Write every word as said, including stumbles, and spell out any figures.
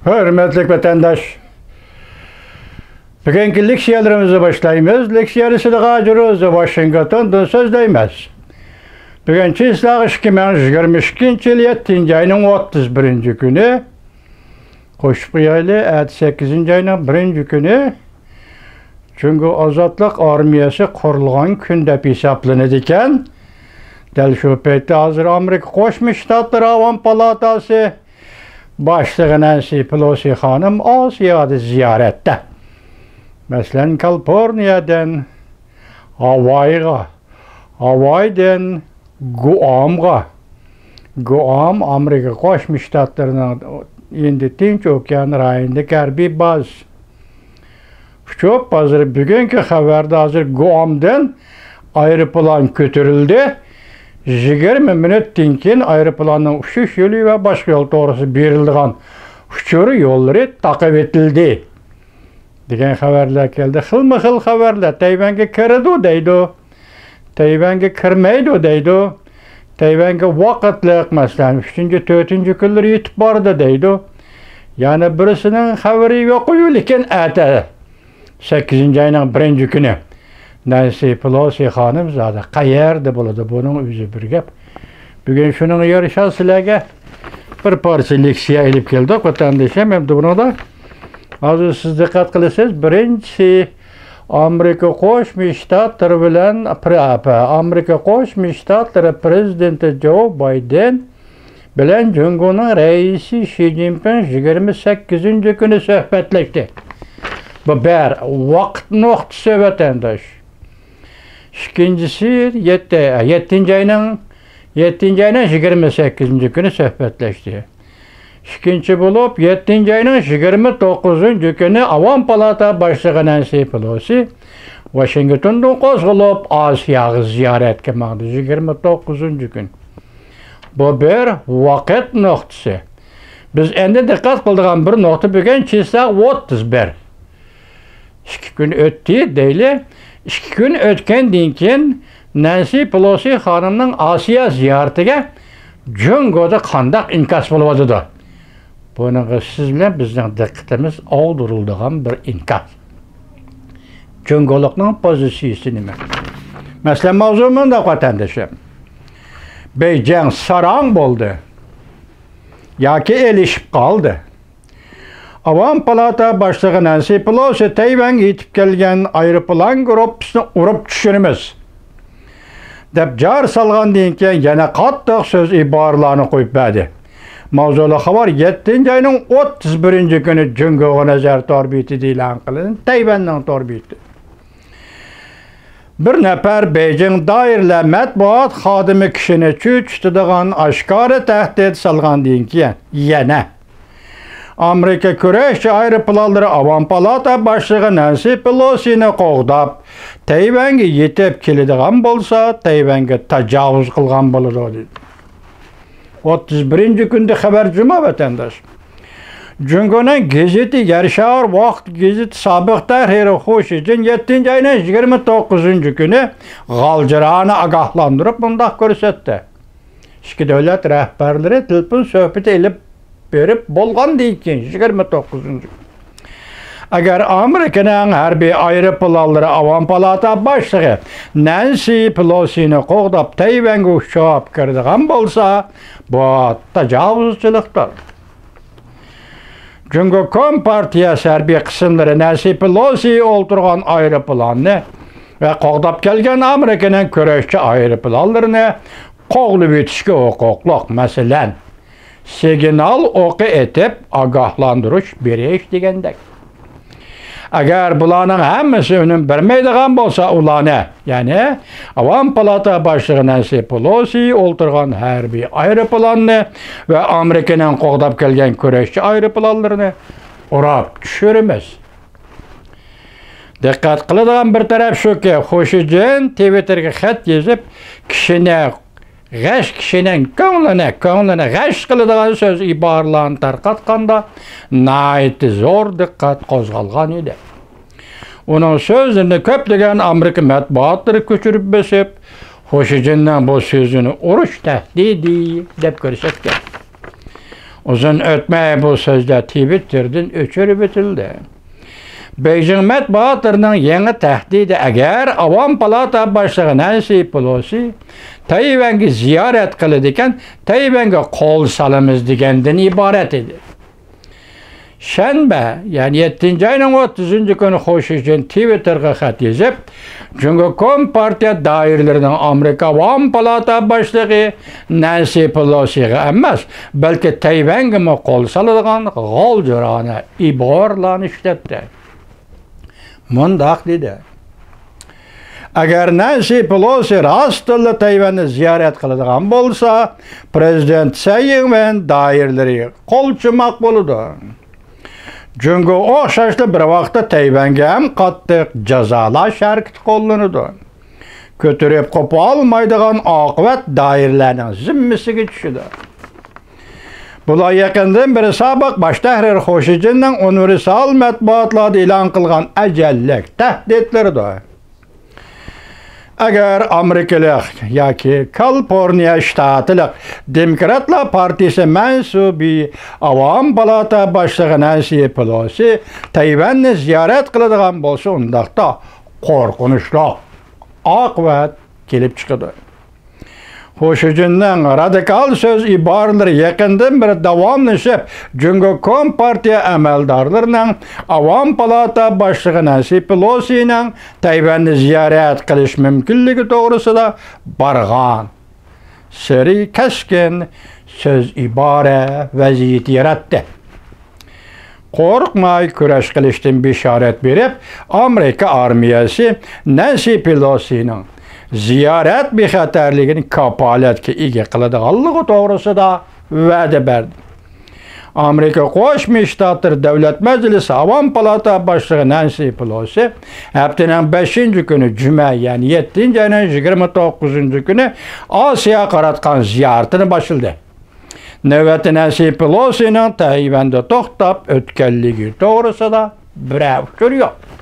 ھۆرمەتلىك ۋەتەنداش، بۈگۈنكى لېكسىيەلىرىمىزنى باشلايمىز. لېكسىيەنى سىلىغا جۇرۇز ۋاشىنگتوندىن سۆزلەيمىز. بۈگۈن چىسلاغ ئىككى مىڭ يىگىرمە ئىككىنچى يىل يەتتىنچى ئاينىڭ ئوتتۇز بىرىنچى كۈنى. قوشۇپ قويايلى، ئەتە سەككىزىنچى ئاينىڭ بىرىنچى كۈنى. جۇڭگو ئازادلىق ئارمىيەسى قۇرۇلغان كۈن دەپ ھېسابلىنىدىكەن. دەل شۇ پەيتتە ھازىر ئامېرىكا قوشما شتاتلىرى ئاۋام پالاتاسى باشلىقى نەنسى پېلوسى خانىم ئاسىيادا زىيارەتتە. مەسىلەن، كالىفورنىيەدىن ھاۋايغا، ھاۋايدىن گۇئامغا. گۇئام ئامېرىكا قوشما شتاتلىرىنىڭ ھىندى تىنچ ئوكيان رايونىدىكى ھەربىي بازىسى. ئۇچۇپ، ھازىر بۈگۈنكى خەۋەردە ھازىر گۇئامدىن ئايروپىلان كۆتۈرۈلدى. يىگىرمە مىنۇتتىن كېيىن ئايروپىلاننىڭ ئۇچۇش يولى ۋە باشقا يول توغرىسىدا بېرىلىدىغان ئۇچۇر يوللىرى تاقىۋېتىلدى، دېگەن خەۋەرلەر كەلدى. خىلمۇ خىل خەۋەرلەر. تەيۋەنگە كىرىدۇ دەيدۇ، تەيۋەنگە كىرمەيدۇ دەيدۇ. تەيۋەنگە ۋاقىتلىق، مەسىلەن، ئۈچىنچى، تۆتىنچى كۈنلىرى يېتىپ بارىدۇ دەيدۇ. يەنە بىرسىنىڭ خەۋىرى يوقىيۇ، لېكىن ئەتە، سەككىزىنچى ئاينىڭ بىرىنچى كۈنى نەنسى پېلوسى خانىم زادى قەيەردە بولىدۇ؟ بۇنىڭ ئۆزى بىر گەپ. بۈگۈن شۇنىڭغا يارىشا سىلەرگە بىر پارچە لېكسىيە ئېلىپ كەلدۇق، ۋەتەندىشىم. ئەمدى بۇنىڭدا ھازىر سىز دىققەت قىلىسىز، بىرىنچىسى ئامېرىكا قوشما شتاتلىرى بىلەن پرې-، ئامېرىكا قوشما شتاتلىرى پرېزىدېنتى جو بايدېن بىلەن جۇڭگونىڭ رەئىسى شى جىنپىڭ يىگىرمە سەككىزىنچى كۈنى سۆھبەتلەشتى. بۇ بىر ۋاقىت نۇقتىسى، ۋەتەنداش. ئىككىنچىسى يەتتە، يەتتىنچى ئاينىڭ، يەتتىنچى ئاينىڭ يىگىرمە سەككىزىنچى كۈنى سۆھبەتلەشتى. ئىككىنچى بولۇپ، يەتتىنچى ئاينىڭ يىگىرمە توققۇزىنچى كۈنى ئاۋام پالاتا باشلىقى نەنسى پېلوسى ۋاشىنگتوندىن قوزغىلىپ، ئاسىياغا زىيارەتكە ماڭدى. يىگىرمە توققۇزىنچى كۈن. بۇ بىر ۋاقىت نۇقتىسى. بىز ئەندى دىققەت قىلىدىغان بىر نۇقتا، بۈگۈن چىسلاغ ئوتتۇز بىر. ئىككى كۈن ئۆتتى دەيلى. ئىككى كۈن ئۆتكەندىن كېيىن نەنسى پېلوسى خانىمنىڭ ئاسىيا زىيارىتىگە جۇڭگودا قانداق ئىنكاس بولۇۋاتىدۇ؟ بۇنىڭغا سىز بىلەن بىزنىڭ دىققىتىمىز ئاغدۇرۇلىدىغان بىر ئىنكاس. جۇڭگولۇقنىڭ پوزىتسىيىسى نېمە؟ مەسىلەن، ماۋزۇ مۇنداق، ۋەتەندىشىم. بېيجىڭ ساراڭ بولدى ياكى ئېلىشىپ قالدى. ئاۋام پالاتا باشلىقى نەنسى پېلوسى تەيۋەنگە يېتىپ كەلگەن ئايروپىلان گۇرۇپپىسىنى ئۇرۇپ چۈشۈرىمىز، دەپ جار سالغاندىن كېيىن، يەنە قاتتىق سۆز ئىبارىلەرنى قويۇپ بەردى. ماۋزۇلۇق خەۋەر يەتتىنچى ئاينىڭ ئوتتۇز بىرىنچى كۈنى جۇڭگوغا نەزەر تور بېتىدە ئېلان قىلىندى، تەيۋەننىڭ تور بېتى. بىر نەپەر بېيجىڭ دائىرىلەر مەتبۇئات خادىمى كىشىنى چۆچۈتىدىغان ئاشكارا تەھدىت سالغاندىن كېيىن، يەنە ئامېرىكا كۈرەشچى ئايروپىلانلىرى ئاۋام پالاتا باشلىقى نەنسى پېلوسىنى قوغداپ، تەيۋەنگە يېتىپ كېلىدىغان بولسا، تەيۋەنگە تاجاۋۇز قىلغان بولىدۇ، دېدى. ئوتتۇز بىرىنچى كۈندە خەۋەر جۇما، ۋەتەنداش. جۇڭگونىڭ گېزىتى يەر شارى ۋاقىت گېزىتى سابىق تەھرىرى خۇ شىجىن يەتتىنچى ئاينىڭ يىگىرمە توققۇزىنچى كۈنى غالجىرانى ئاگاھلاندۇرۇپ مۇنداق كۆرسەتتى. ئىككى دۆلەت رەھبەرلىرى تېلېفون سۆھبىتى ئېلىپ بېرىپ بولغاندىن كېيىن، يىگىرمە توققۇزىنچى، ئەگەر ئامېرىكىنىڭ ھەربىي ئايروپىلانلىرى ئاۋام پالاتا باشلىقى نەنسى پېلوسىنى قوغداپ تەيۋەنگە ئۇچۇپ كىرىدىغان بولسا، بۇ تاجاۋۇزچىلىقتۇر. جۇڭگو كومپارتىيەسى ھەربىي قىسىملىرى نەنسى پېلوسى ئولتۇرغان ئايروپىلاننى ۋە قوغداپ كەلگەن ئامېرىكىنىڭ كۈرەشچى ئايروپىلانلىرىنى قوغلىۋېتىشكە ھوقۇقلۇق. مەسىلەن، سىگنال ئوقى ئېتىپ، ئاگاھلاندۇرۇش بېرىش دېگەندەك. ئەگەر بۇلارنىڭ ھەممىسى ئۈنۈم بەرمەيدىغان بولسا، ئۇلارنى، يەنى ئاۋام پالاتا باشلىقى نەنسى پېلوسى ئولتۇرغان ھەربىي ئايروپىلاننى ۋە ئامېرىكىنىڭ قوغداپ كەلگەن كۈرەشچى ئايروپىلانلىرىنى ئۇرۇپ چۈشۈرىمىز. دىققەت قىلىدىغان بىر تەرەپ شۇكى، خۇ شىجىن تىۋىتتېرگە خەت يېزىپ، كىشىنى غەش، كىشىنىڭ كۆڭلىنى، كۆڭلىنى غەش قىلىدىغان سۆز ئىبارىلەرنى تارقاتقاندا ناھايىتى زور دىققەت قوزغالغان ئىدى. ئۇنىڭ سۆزلىرىنى كۆپلىگەن ئامېرىكا مەتبۇئاتلىرى كۆچۈرۈپ بېسىپ، خۇ شىجىننىڭ بۇ سۆزىنى ئۇرۇش تەھدىتى دەپ كۆرسەتكەن. ئۇزۇن ئۆتمەي بۇ سۆزلەر تىۋىتتېردىن ئۆچۈرۈۋېتىلدى. بېيجىڭ مەتبۇئاتلىرىنىڭ يېڭى تەھدىتى، ئەگەر ئاۋام پالاتا باشلىقى نەنسى پېلوسى تەيۋەنگە زىيارەت قىلىدىكەن، تەيۋەنگە قول سالىمىز دېگەندىن ئىبارەت ئىدى. شەنبە، يەنى يەتتىنچى ئاينىڭ ئوتتۇزىنچى كۈنى خۇ شىجىن تىۋىتتېرغا خەت يېزىپ، جۇڭگو كومپارتىيە دائىرىلىرىنىڭ ئامېرىكا ئاۋام پالاتا باشلىقى نەنسى پېلوسىغا ئەمەس، بەلكى تەيۋەنگىمۇ قول سالىدىغان غالجىرانە ئىبارىلەرنى ئىشلەتتى. مۇنداق دېدى: ئەگەر نەنسى پېلوسى راستتىنلا تەيۋەننى زىيارەت قىلىدىغان بولسا، پىرېزىدېنت سەي ئىڭۋېن دائىرىلىرى قول چۇماق بولىدۇ. جۇڭگو ئوخشاشلا بىر ۋاقىتتا تەيۋەنگە ھەم قاتتىق جازالاش ھەرىكىتى قوللىنىدۇ. كۆتۈرۈپ قوپالمايدىغان ئاقىۋەت دائىرىلەرنىڭ زىممىسىگە چۈشىدۇ. بۇلار يېقىندىن بېرى سابىق باش تەھرىر خۇ شىجىننىڭ ئۇنىۋېرسال مەتبۇئاتلاردا ئېلان قىلغان ئەجەللىك تەھدىتلىرىدۇر. ئەگەر ئامېرىكىلىق ياكى كالىفورنىيە شتاتلىق دېموكراتلار پارتىيىسى مەنسۇبى ئاۋام پالاتا باشلىقى نەنسى پېلوسى تەيۋەننى زىيارەت قىلىدىغان بولسا، ئۇنداقتا قورقۇنچلۇق ئاقىۋەت كېلىپ چىقىدۇ. خۇ شىجىننىڭ رادىكال سۆز ئىبارىلىرى يېقىندىن بېرى داۋاملىشىپ، جۇڭگو كومپارتىيە ئەمەلدارلىرىنىڭ ئاۋام پالاتا باشلىقى نەنسى پېلوسىنىڭ تەيۋەننى زىيارەت قىلىش مۇمكىنلىكى توغرىسىدا بارغان سېرى كەسكىن سۆز ئىبارە ۋەزىيىتى ياراتتى. قورقماي كۈرەش قىلىشتىن بېشارەت بېرىپ، ئامېرىكا ئارمىيەسى نەنسى پېلوسىنىڭ زىيارەت بىخەتەرلىكىنى كاپالەتكە ئىگە قىلىدىغانلىقى توغرىسىدا ۋەدە بەردى. ئامېرىكا قوشما شتاتلىرى دۆلەت مەجلىسى ئاۋام پالاتا باشلىقى نەنسى پېلوسى ھەپتىنىڭ بەشىنچى كۈنى، جۈمە، يەنى يەتتىنچى ئاينىڭ يىگىرمە توققۇزىنچى كۈنى ئاسىياغا قاراتقان زىيارىتىنى باشلىدى. نۆۋەتتە نەنسى پېلوسىنىڭ تەيۋەندە توختاپ ئۆتكەنلىكى توغرىسىدا بىرەر ئۇچۇر يوق.